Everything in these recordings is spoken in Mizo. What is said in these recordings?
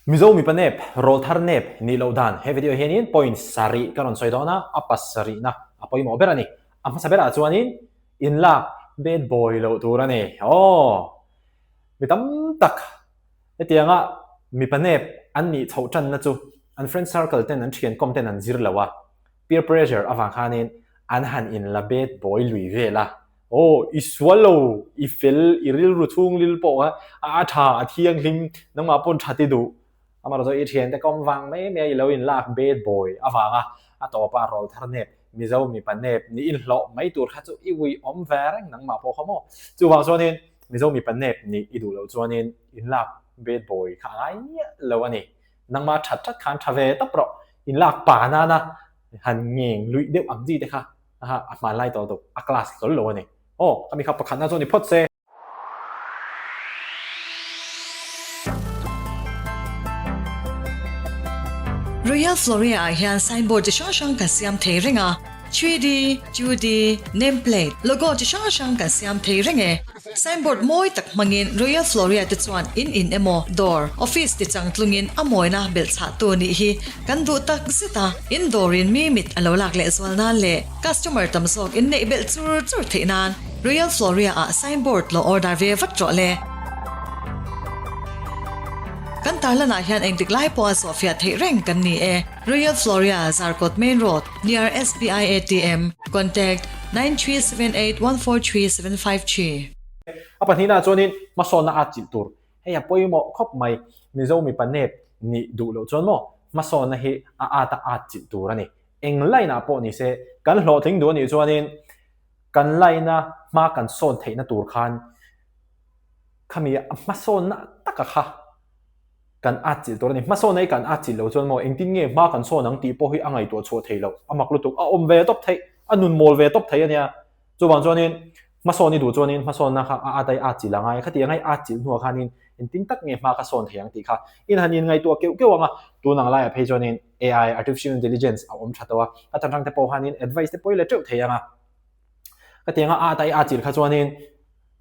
Mizo mipa nep, rawlthar nep nih loh dan he video hianin point sarih ka rawn sawi dawn a, a pasarihna a pawimawh ber a ni. A hmasa berah chuanin inlak bad boy loh tur a ni. Aw! Mi tam tak hetianga mipa nep an nih chhoh tanna chu an friend circle ten an thiankawm ten an zir lo a, peer pressure avang khanin an han inla bad boy lui vel a. Aw, i sual lo, i fel, i rilru chhunglil pawh kha a tha, a thianghlim, nangmah pawn that i duh. Amaherawhchu i thiante kawm vang mai mai a i lo inlak bad boy avanga a tawpa rawl thar nep, Mizo mipa nep nih inhlawh mai tur kha chu i ui awm ve reng nangmah pawh kha maw? Chuvang chuanin Mizo mipa nep nih i duh loh chuanin inlak bad boy kha a ngai miah lo a ni. Nangmah that that khan tha ve tawp rawh, inlak pa nana han ngeng luih deuh ang chi te kha. Aha, a hmanlai tawh tuk, a class hlawl lo a ni. Aw, ka mi kha pakhatna chu ni phawt se. Royal Floria ah hian signboard chi hrang hrang kan siam thei reng a, 3D, 2D, name plate, logo chi hrang hrang kan siam thei reng e. Signboard mawi tak hmangin Royal Floria te chuan in in emaw dawr, office ti chang tlungin a mawina belhchhahtu nih hi kan duh tak zet a, in dawrin mi mit a lo lak leh zual nan leh customer tam zawk in neih belh chur chur theih nan Royal Floria ah signboard lo order ve vat rawh le. Kan tarlanah hian engtik lai pawha zawhfiah theih reng kan ni e. Royal Floria, Zarkawt Main Road, near SBI ATM, contact 9378143753. A pahnihna chuanin hmasawnna a chilh tur hei a pawimawh khawp mai. Mizo mipa nep nih duh loh chuan maw hmasawnna hi a at a at chilh tur a ni. Eng line ah pawh ni se kan hlawhtling duh a nih chuanin kan line a hma kan sawn theihna tur khan khami hmasawnna taka kha kan atchilh tur a ni. Hmasawn hi kan atchilh loh chuan maw engtin nge hma kan sawn ang tih pawh hi a ngaihtuah chhuah thei loh. A mak lutuk, a awm ve tawp theih, a nun mawl ve tawp thei a nia. Chuvang chuanin hmasawn i duh chuanin hmasawnna kha a at a i atchilh ang a, khatiang a i atchilh hnuah khanin engtin tak nge hma ka sawn thei ang tih kha in han inngaihtuah keuh keuh ang a. Tun ang laiah phei chuanin AI, Artificial Intelligence, a awm tha tawh a, a tanhrang te pawh khanin advice te pawh i la teuh thei ang a. Khatiang a at a i atchilh kha chuanin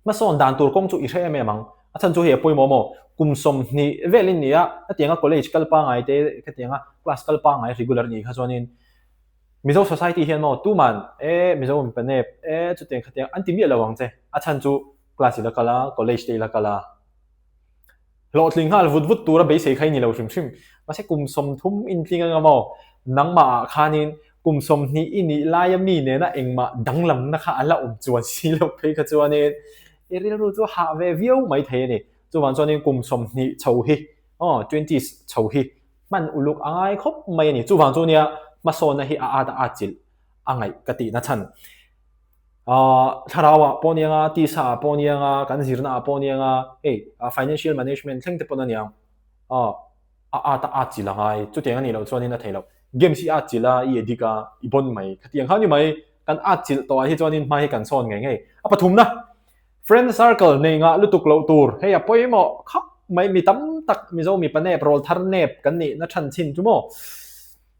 Hmasawn dan tur kawng chu i hre em em ang. A chhan chu hei a pawimawh maw? Kum 20 vel in ni a, hetianga college kal pangai te, hetianga class kal pangai regular nih kha chuanin Mizo society hian maw tuman e Mizo mipa nep e chutiang khatiang an ti miah lo ang che. A chhan chu class i la kal a, college te i la kal a. Hlawhtling nghal vut vut tura beisei kha i ni lo hrim hrim. Mahse kum 30 intling anga maw? Nangmah ah khanin kum 20 i nih laia mi nena engmah danglamna kha a la awm chuan si loh phei kha chuanin i rilru chu hah ve viau mai thei a ni. Chuvang chuanin kum 20 chho hi, aw twenties chho hi hman uluk a ngai khawp mai a ni. Chuvang chu nia hmasawnna hi a at a at chilh a ngaih ka tihna chhan. Thlarau ah pawh nia nga, tisa ah pawh nia nga, kan zirna ah pawh nia nga, hei financial management thleng te pawn a niang a at a at chilh a ngai. Chutiang a nih loh chuanin a theih loh. Games hi at chilh a, i addict a, i bon mai. Khatiang kha ni mai, kan at chilh tawh ah hi chuanin hma hi kan sawn ngei ngei. A pathumna, friend circle nei ngah lutuk loh tur. Hei a pawimawh khap mai, mi tam tak Mizo mipa nep, rawl thar nep kan nihna chhan chin chu maw?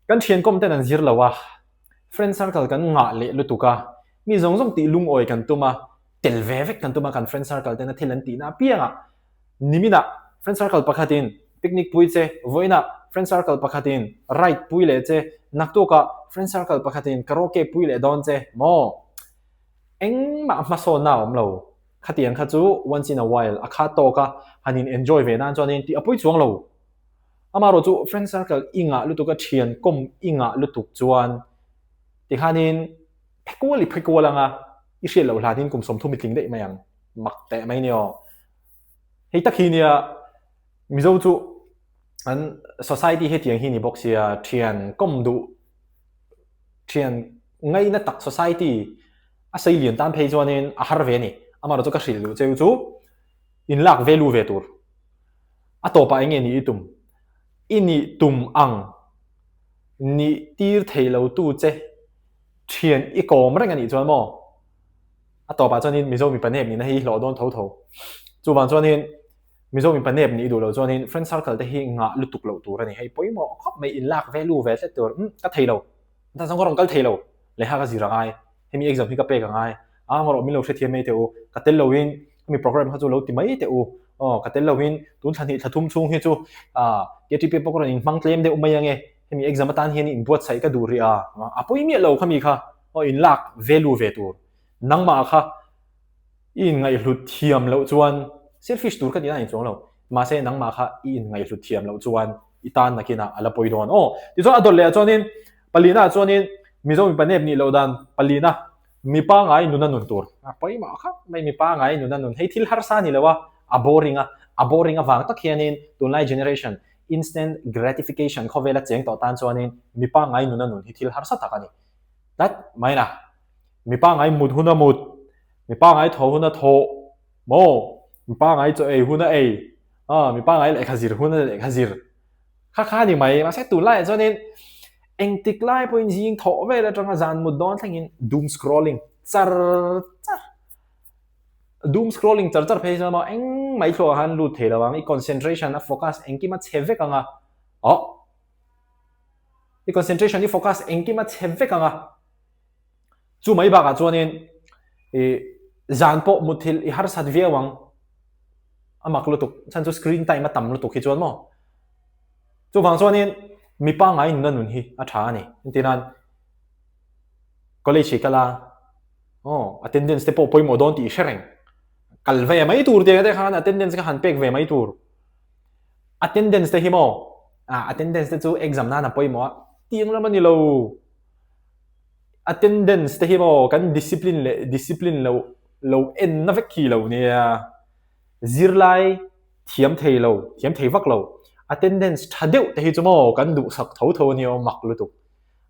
Kan thiankawm ten an zir lo a. Friend circle kan ngah leh lutuk a, mi zawng zawng tih lungawi kan tum a, tel ve vek kan tum a kan friend circle tena thil an tihna apiangah niminah friend circle pakhatin picnic pui che, vawiinah friend circle pakhatin ride pui leh che, naktukah friend circle pakhatin karaoke pui leh dawn che maw? Engmah hmasawnna a awm lo. Khatiang kha chu once in a while a kha tawk a, han in enjoy ve nan chuanin tih a pui chuang lo. Amaherawh chu friend circle i ngah lutuk a thian kawm i ngah lutuk chuan tikhanin phe kual i phe kual anga i hriat loh hlanin kum 30 i tling daih mai ang mak teh mai nia aw. Hei tak hi nia Mizo chu an society hetiang hi ni bawk sia thian kawm duh thian ngaina tak society a sei lian tan phei chuanin a har ve a ni. Amaherawh chu ka hrilh duh cheu chu inlak value ve tur. A tawpah eng nge nih i tum? I nih tum ang nih tir thei lo tu che thian i kawm reng a nih chuan maw? A tawpah chuanin Mizo mipa nep nihna hi i hlawh dawn tho tho. Chuvang chuanin Mizo mipa nep nih i duh loh chuanin friend circle te hi ngah lutuk loh tur a ni. Hei pawimawh khawp mai inlak value ve tlat tur. Umm ka thei lo. Tan chuan ka rawn kal thei lo. Lehkha ka zir a ngai. Hemi exam hi ka pek a ngai. A ngarawh min lo hrethiam mai teh u. Ka tel loin hemi program kha chu lo ti mai teh u. Aw, ka tel lovin tun thla hnih thla thum chhung hi chu KTP pawh ka rawn inhmang tlem deuh mai ange, hemi exam atan hian inbuatsaih ka duh rih a, a pawi miah lo khami kha, aw inlak value ve tur. Nangmah kha i inngaihhlut thiam loh chuan selfish tur ka tihna a ni chuang lo, mahse nangmah kha i inngaihhlut thiam loh chuan i tan nakinah a la pawi dawn. Aw, tichuan a dawt leh ah chuanin palina ah chuanin Mizo mipa nep nih loh dan palina mipa ngai nuna nun tur. A pawimawh khawp mai mipa ngai nuna nun. Hei thil harsa a ni lo a, a boring a, a boring avang tak hianin tunlai generation instant gratification khawvela cheng tawh tan chuanin mipa ngai nuna nun hi thil harsa tak a ni. Tlat mai na. Mi pangai mut hun a mut, mi pangai thaw hun a thawh, maw? Mi pangai chaw ei hun a ei, ah, mi pangai lehkha zir hun a lehkha zir. Kha kha ni mai, mahse tunlaiah chuanin engtik lai pawhin zing thawh vel atanga zan mut dawn thlengin doom scrolling char char. Doom scrolling char char phei chuan maw eng mai thluakah khan lut thei lo ang, i concentration a focus engkim a chhe vek ang a, oh, i concentration i focus engkim a chhe vek ang a. Chu mai bakah chuanin i zan pawh muthilh i harsat viau ang a mak lutuk chhan chu screen time a tam lutuk hi chuan maw. Chuvang chuanin mi pangngai nuna nun hi a tha a ni. Engtinan college hi kal a aw attendance te pawh pawimawh dawn tih i hre reng. Kal ve mai tur tiang te khan attendance kha han pek ve mai tur. Attendance te hi maw ah attendance te chu exam nan a pawimawh a tiang lam a ni lo. Attendance te hi maw kan discipline leh discipline lo lo en na vek khi lo nia. Zirlai thiam thei lo, thiam thei vak lo. Attendance tha deuh te hi chu maw kan duhsak tho tho a nia aw mak lutuk.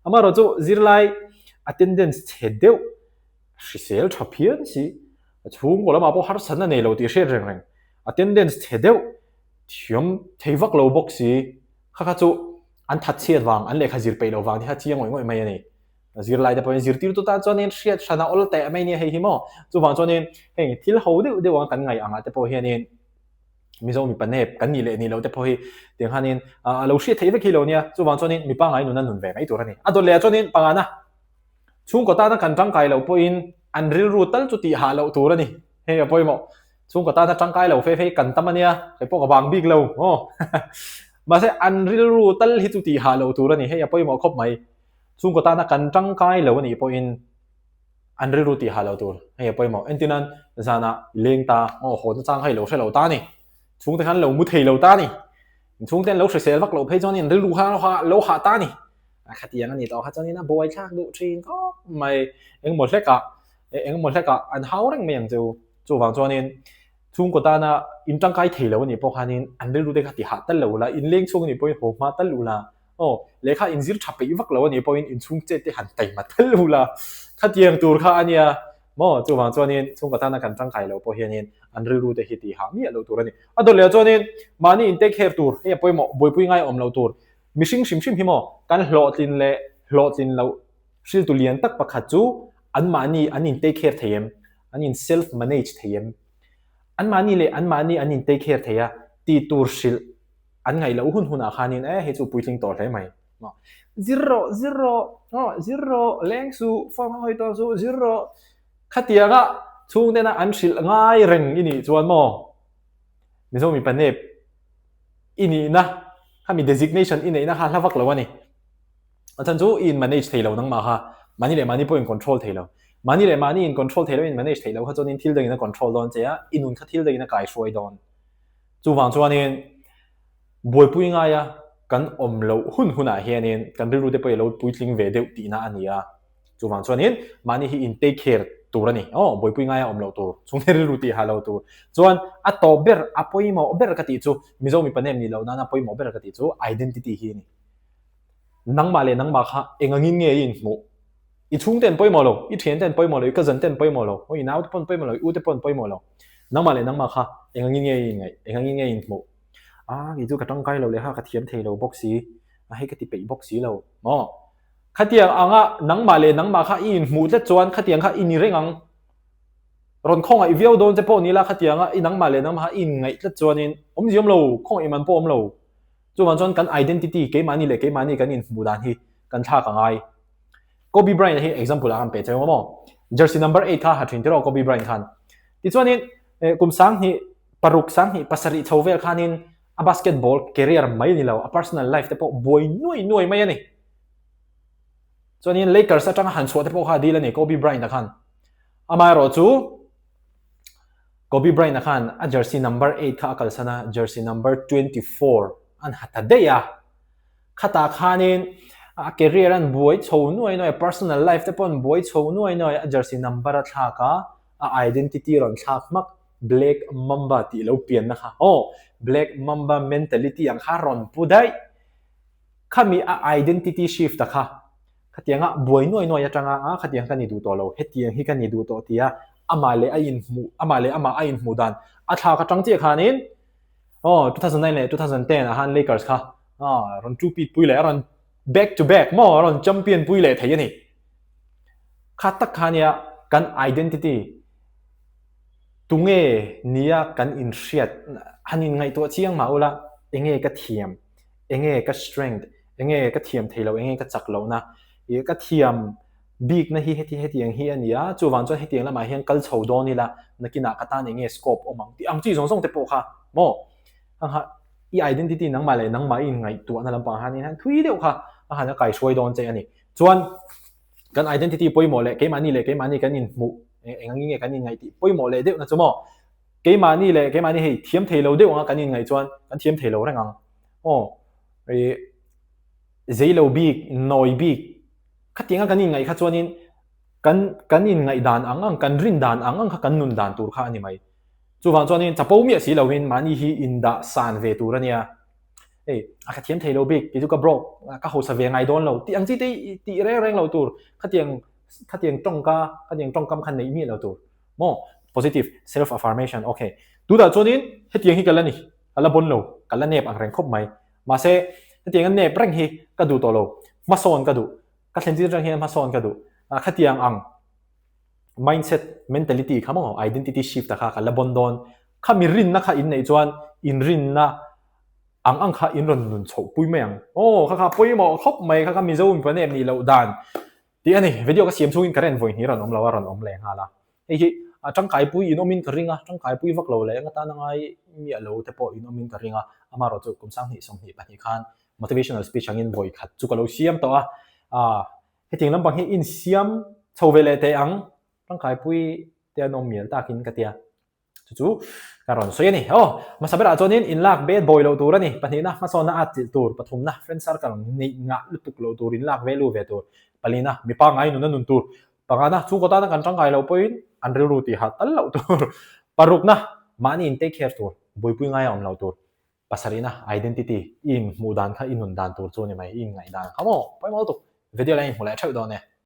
Amaherawhchu zirlai attendance chhe deuh hrisel tha phian si, a chhungkaw lamah pawh harsatna nei lo tih hriat reng reng. Attendance chhe deuh thiam thei vak lo bawk si kha kha chu an that chhiat vang, an lehkha zir peih loh vang te kha chiang ngawih ngawih mai a ni. Zirlai te pawhin zirtirtu tan chuanin hriat hran a awl teh mai nia hei hi maw. Chuvang chuanin heng thil ho deuh deuh ang kan ngaih angah te pawh hianin Mizo mipa nep kan nih leh nih loh te pawh hi tiang khanin a lo hriat theih vek hi lo nia. Chuvang chuanin mipa ngai nun a nun ve mai tur a ni. A dawt leh ah chuanin pangana chhungkaw tana kan tangkai loh pawhin an rilru tal chu tih hah loh tur a ni. Hei a pawimawh. Chhungkaw tana tangkai lo fe fe hi kan tam a nia, kei pawh ka vang bik lo aw. Mahse an rilru tal hi chu tih hah loh tur a ni, hei a pawimawh khawp mai. Chhungkaw tana kan tangkai lo a nih pawhin an rilru tih hah loh tur, hei a pawimawh. Entirnan zanah i leng ta, aw haw nachang kha i lo hre lo ta a ni. Chhungte khan lo mu thei lo ta a ni. Chhungte an lo hrisel vak loh phei chuan in rilru kha lo hah ta a ni. A khatiang a ni tawh kha chuanin a buaithlak duh thin khawp mai. Engemaw hlekah engemaw hlekah an hau reng mai ang che u. Chuvang chuanin chhungkaw tana in tangkai thei lo a nih pawh khanin an rilru te kha ti hah tal lo ula, in leng chhung a nih pawhin haw hma tal ula, aw lehkha in zir tha peih vak lo a nih pawhin in chhung chet te han taima tal ula, khatiang tur kha a nia maw? Chuvang chuanin chhungkaw tana kan tangkai loh pawh hianin an rilru te hi ti hah miah loh tur a ni. A dawt leh chuanin mahni in take care tur, hei a pawimawh, buaipui ngai awm loh tur, mihring hrim hrim hi maw kan hlawhtlin leh hlawhtlin loh hriltu lian tak pakhat chu anmahni an in take care thei em? An in self manage thei em? Anmahni leh anmahni an in take care thei a, tih tur hrilh an ngaih loh hun hunah khanin e hei chu puitling tawh hle mai. Zir rawh, zir rawh, aw zir rawh, leng suh, phone kha hawi tawh suh, zir rawh. Khatianga chhungtena an hrilh ngai reng i nih chuan maw Mizo mipa nep i nihna, khami designation i neihna kha hla vak lo a ni. A chhan chu i in manage thei lo nangmah kha, mahni leh mahni pawh in control thei lo. Mahni leh mahni in control thei lo, in manage thei lo kha chuanin thil dangin a control dawn che a, i nun kha thil dangin a kaihruai dawn. Chuvang chuanin buaipui ngaia kan awm loh hun hunah hianin kan rilru te pawh i lo puitling ve deuh tihna a ni a. Chuvang chuanin mahni hi in take care tur a ni. Aw, buaipui ngaia awm loh tur, chhungte rilru tih hah lo tur. Chuan a tawp ber, a pawimawh ber ka tih chu, Mizo mipa nem nih loh nana pawimawh ber ka tih chu identity hi a ni. Nangmah leh nangmah kha eng angin nge i inhmuh? I chhungte an pawimawh lo, i thiante an pawimawh lo, i cousin te an pawimawh lo, i naute pawh an pawimawh lo, i ute pawh an pawimawh lo. Nangmah leh nangmah kha eng angin nge i inngaih? Eng angin nge i inhmuh? Ah, kei chu ka tangkai lo leh kha ka thiam thei lo bawk si, a hei ka ti peih bawk si lo maw? Khatiang anga nangmah leh nangmah kha i inhmuh tlat chuan khatiang kha i ni reng ang. Rawn khawngaih viau dawn che pawh ni la khatianga i nangmah leh nangmah kha i inngaih tlat chuanin awmzia awm lo, khawngaih man pawh awm lo. Chuvang chuan kan identity, keimahni leh keimahni kan inhmuh dan hi kan thlak a ngai. Kobe Bryant hi example ah kan pe cheu maw? Jersey number 8 kha ha thin tiraw Kobe Bryant khan. Tichuanin kum 2005. Paruk 2007 chho vel khanin a basketball career mai ni lo, a personal life te pawh buai nuai nuai mai a ni. Chuanin Lakers atanga han chhuah te pawh kha a dil a ni Kobe Bryant-a khan. Amaherawhchu Kobe Bryant-a khan a jersey number 8 kha a kalsan a, jersey number 24 an ha ta daih a. Khatah khanin a career an buai chho nuai nuai a, personal life te pawh an buai chho nuai nuai a, a jersey number a thlak a, a identity rawn thlak hmak. Black Mamba tih lo pianna kha aw Black Mamba mentality ang kha rawn pu daih. Khami a identity shift a kha khatianga buai nuai nuai atanga a khatiang ka ni duh tawh lo hetiang hi ka ni duh tawh tia amah leh a inhmuh amah leh amah a inhmuh dan a thlak atang chiah khanin aw 2009 leh 2010 ah khan Lakers kha a rawn two peat pui leh a rawn back to back maw a rawn champion pui leh thei a ni. Kha tak kha nia kan identity Tunge nia kan inhriat han inngaihtuah chiang mah ula, enge ka thiam, enge ka strength, enge ka thiam thei lo, enge ka chak lohna, ih ka thiam bikna hi heti hetiang hi a ni a, chuvang chuan hetiang lamah hian kal chho dawn ila, nakinah ka tan enge scope awm ang tih ang chi zawng zawng te pawh kha maw ang ha i identity nangmah leh nangmah i inngaihtuahna lampang hian hian thui deuh kha a han a kaihruai dawn che a ni. Chuan kan identity pawimawh leh keimahni leh keimahni kan inhmuh eng angin nge kan inngaih tih pawimawh leh deuhna chu maw keimahni leh keimahni hei thiam thei lo deuh anga kan inngaih chuan kan thiam thei lo reng ang aw ih zei lo bik nawi bik khatianga kan inngaih kha chuanin kan kan inngaih dan ang ang kan rin dan ang ang kha kan nun dan tur kha a ni mai chuvang chuanin chapo miah si lovin mahni hi indah san ve tur a nia. Hei a ka thiam thei lo bik kei chu ka broke ka hausa ve ngai dawn lo tih ang chi te hi tih reng reng lo tur khatiang khatiang tawngka khatiang tawngkam kha neih miah lo tur maw positive self affirmation ok tunah chuanin hetiang hi ka la ni ka la bawn lo ka la nep ang reng khawp mai mahse hetiang a nep reng hi ka duh tawh lo hmasawn ka duh ka thlen chin atang hian hmasawn ka duh khatiang ang mindset mentality kha maw identity shift a kha ka la bawn dawn khami rinna kha in neih chuan inrinna ang ang kha in rawn nun chhoh pui mai ang. Aw kha kha pawimawh khawp mai kha kha Mizo mipa nem nih loh dan tih a ni. Video ka siam chungin ka ren vawi hnih rawn awm lo a rawn awm leh nghal a. Hei hi a tangkaipui in awmin ka ring a, tangkaipui vak lo leh eng atana ngai miah lo te pawh in awmin ka ring a. Amaherawh chu kum 2022 khan motivational speech angin vawi khat chu ka lo siam tawh a. Aaa hetiang lampang hi insiam chho ve leh teh ang tangkaipui te an awm mial takin ka tia. Chu chu ka rawn sawi a ni. Aw, hmasa berah chuanin inlak bet bawi loh tur a ni. Pahnihna, hmasawnna at chilh tur. Pathumna, friend circle neih ngah lutuk loh tur, inlak value ve tur. Palina, mi pangngai nuna nun tur. Pangana, chhungkaw tana kan tangkai loh pawhin an rilru tih hah tal loh tur. Parukna, mahni in take care tur, buaipui ngai a awm loh tur. Pasarihna, identity, i inhmuh dan kha i nun dan tur chu a ni mai, i inngaih dan kha maw? Pawimawh lutuk. Video la inhmu leh theuh dawn e.